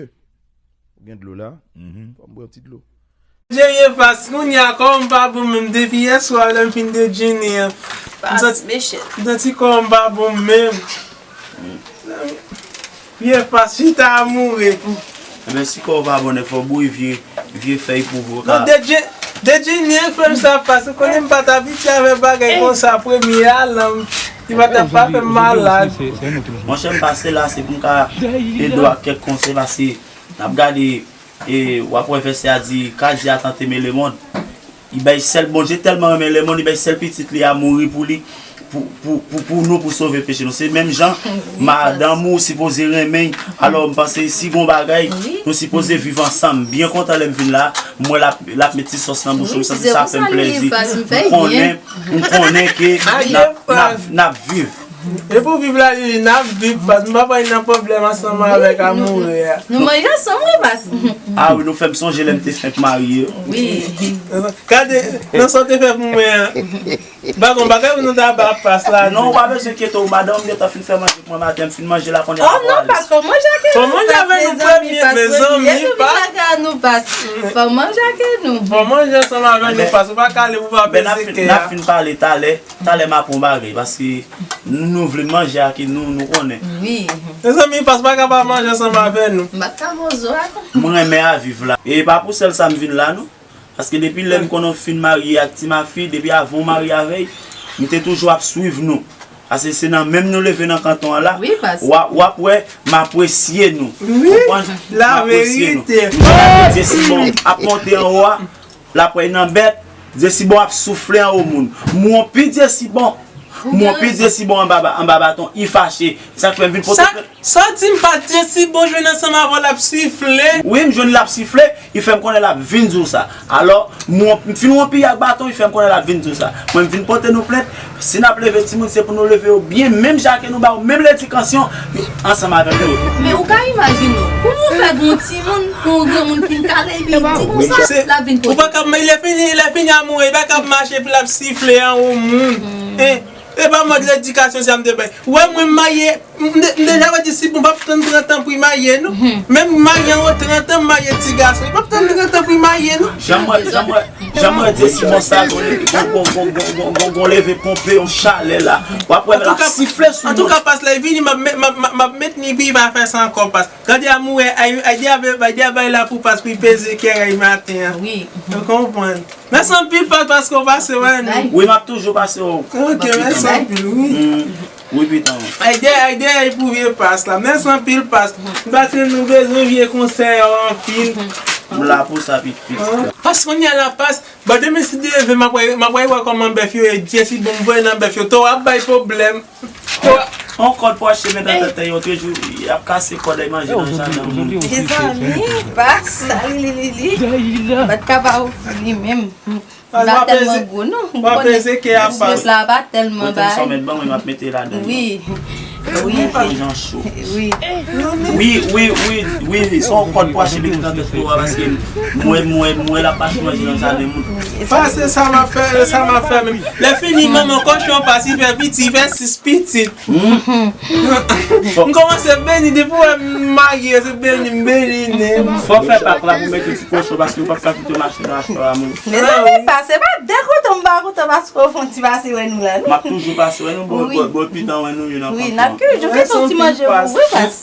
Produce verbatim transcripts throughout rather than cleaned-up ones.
Ou gen dlo la? Fò m bwè yon ti dlo. Jerry Pas, kounye a kò m pa bon menm depi yèswa lè m fin dejene an. M santi, m santi kò m pa bon menm. Vye Pas, chita a mouri. Ebyen, si kò w pa bon, nèg, fò w bouyi vye, vye fèy pou vre w ka. Non, deje-, dejene an fè m sa, Pas, ou konnen m pa t abitye avè bagay konsa, premye a lan m, li pa t ap pa fè m malad. Monchè, m pase la, se pou m ka ede w ak kèk konsèy, paske n ap gade, e, w ap wè vèsè a di, Kraze a tant aimé le monde. Li bay sèl, Bondye tèlman renmen lemonn, li bay sèl pitit li a mouri pou li, pou, pou, pou, pou nou, pou sove peche nou. Se menm jan, madanm ou sipoze renmen, alò, m panse si gon bagay, nou sipoze viv ansanm. Byen kontan lè m vin la, m wè l ap, l ap met ti sòs nan bouch mwen, m santi sa fè m plèzi. M konnen, m konnen ke n ap, n ap, n ap viv. E pou viv la, Lili, n ap viv, Pas, m pa pral nan pwoblèm ansanm avèk amoure a. Nou manje ansanm, wi, Pas. Ah wi, nou fè m sonje lè m te fenk marye. Wi. Gade, nan sa w te fè pou mwen an. M pa gon bagay pou nou ta ba Pas la. Non, ou pa bezwen enkyete w, madanm m gentan fin fè manje pou mwen maten, m fin manje la kounye a. Oh non, Pas, fò manje ak nou. Fò manje avè nou premye, mezanmi, Pas. Fò manje ak nou. Fò manje ansanm avè nou, Pas, ou pa ka ale pou pa peze kè a. N ap fin pale talè. Talè m ap pran bagay, paske nou vle manje ak nou, nou konnen. Wi. Mezanmi, Pas pa ka pa manje ansanm avè nou. M pa ka manje ak ou. M renmen a viv la. E pa pou sèl sa m vin la, non. Paske depi lè m konnen w fin marye ak Ti Mafi, depi avan w marye avè l, m te toujou ap swiv nou. Paske se nan men m nou leve nan kanton an la. Wi, Pas. W a, w ap wè, m apresye nou. Wi, konprann? M apresye nou. M konnen Dye si bon ap monte anwo a. L ap wè nan bèt, Dye si bon ap soufle anwo moun. Mwonpi Dye si bon. Mwonpi Dye si bon anba, anba baton, li fache. Sa k fè m vin pote plent. Sa w di m pa Dye si bon jwenn ansanm avè w l ap sifle? Wi, m jwenn l ap sifle, li fè m konnen l ap vin di w sa. Alò, m wonp-, m fin wonpi ak baton, li fè m konnen l ap vin di w sa. Mwen, m vin pote nou plent. Si n ap leve timoun, se pou nou leve yo byen, menm jan ke nou ba yo menm ledikasyon, ansanm avèk yo. Men ou ka imajine w, kouman w fè gon timoun, pou yon granmoun fin kale, epi di konsa, l ap vin kote. Ou pa ka, men lè fini, lè fini amoure, li pa ka mache, epi l ap sifle anwo moun. E pa mòd ledikasyon sa m te bay. Ou wè mwen m marye, M de-, m deja wè di si bon, m p ap tann trant an pou l marye, non. Menm m marye anwo trant an, m marye ti gason, li p ap tann trant an pou l marye, non. Jan m wè, jan m wè, jan m wè Dye si bon sa, gon, gon, gon leve ponpe, yon chalè la. W ap wè l ap sifle sou moun. Antouka, Pas, lè l vini, m ap met, m ap, m ap, m ap met li, epi li pa fè sa ankò, Pas. Gade amoure, ay, ay, Aide a bay la pou Pas pou l peze kè a maten an. Wi. Ou konprann? Mèsi anpil, Pas, paske w pase wè nou. Wi, m ap toujou pase wè w. Ok, mèsi anpil, wi. Wi, pitan. Aide, Aide, ay pou vye Pas la. Mèsi anpil, Pas. Paske nou bezwen vye konsèy ou anpil. M la pou sa, pitit. Pas, kounye a la, Pas. Bon, demen si Dye vle, m ap wè, m ap wè kòman bèf yo ye, Dye si bon, m voye nan bèf yo. Towo ap bay pwoblèm. Yon kòd pou achte met nan tèt yo, toujou y ap kase kòd ay manje nan jaden moun. Mezanmi, Pas, li, li, li, li. Mwen t ka ba ou li menm. Li pa tèlman gwo, non. Ou konnen biznis la pa tèlman bay. Mwen, sa w mèt ban mwen, m ap mete ladan. Wi. Wi. Jan cho. Wi. Wi, wi, wi, wi, se yon kòd pou achte met nan tèt yo a, paske mwen, mwen, mwen, l ap achte manje nan jaden moun. Pas, se sa m ap fè, se sa m ap fè menm. Lè fini, manman kòchon Pas, li fè piti, li fè sis pitit. M kòmanse beni, depi w wè m marye, se beni m beni nen. Fò w fè Pak la pou mete ti kòchon, paske yo p ap ka kite w mache nan aswè a, moun. Mezanmi, Pas, se pa de kote m pa kontan paske w fè yon ti pase wè nou la, non. M ap toujou pase wè nou, bò, bò, bò, pitan wè nou ye nan kanton an. Wi, n ap toujou kite yon ti manje pou ou, wi, Pas.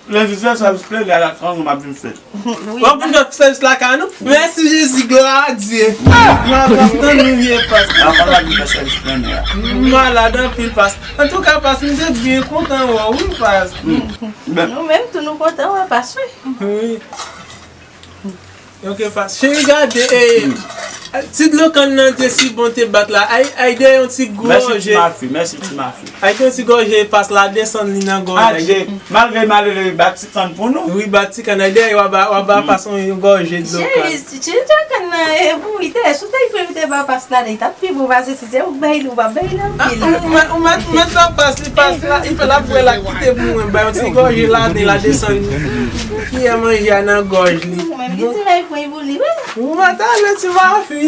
Lè vizyon sa, m plede al ak fanmi m ap vin fè. Wi. W ap vin fè sèvis lakay nou? Mèsi Jezi, glwa a Dye. M ap tann nou vye Pas. Anfòm la vin fè sèvis plenè a. M malad anpil, Pas. Antouka, Pas, m te byen kontan wè w, wi, Pas. Nou menm tou, nou kontan wè Pas, wi. Wi. Ok, Pas. Cheri, gade, e, ti dlo kann nan te si bon te bat la. Ay, ay, de yon ti gòje. Mèsi, Ti Mafi. Mèsi, Ti Mafi. Ay, te yon ti gòje Pas la desann li nan gòj. Ay, de, malgre malere, bat ti kann pou nou. Wi, bat ti kann. Ay, de, w a ba, w a ba Pas yon gòje dlo kann. Cheri, ti, ti, ti kann nan, e, pou wi, te, si w te pran, te ba Pas la, li t ap pi bon pase si se ou k bay li, ou p ap bay li anpil. Ah, ou mèt, ou mèt, ou mèt ba Pas, li Pas la, li fè l ap wè l ap kite pou mwen, bay yon ti gòje la, de la desann li. Kiyè manje a nan gòj li. Ou menm ki ti bay pwen pou li, wi. Ou mèt ale, Ti Mafi.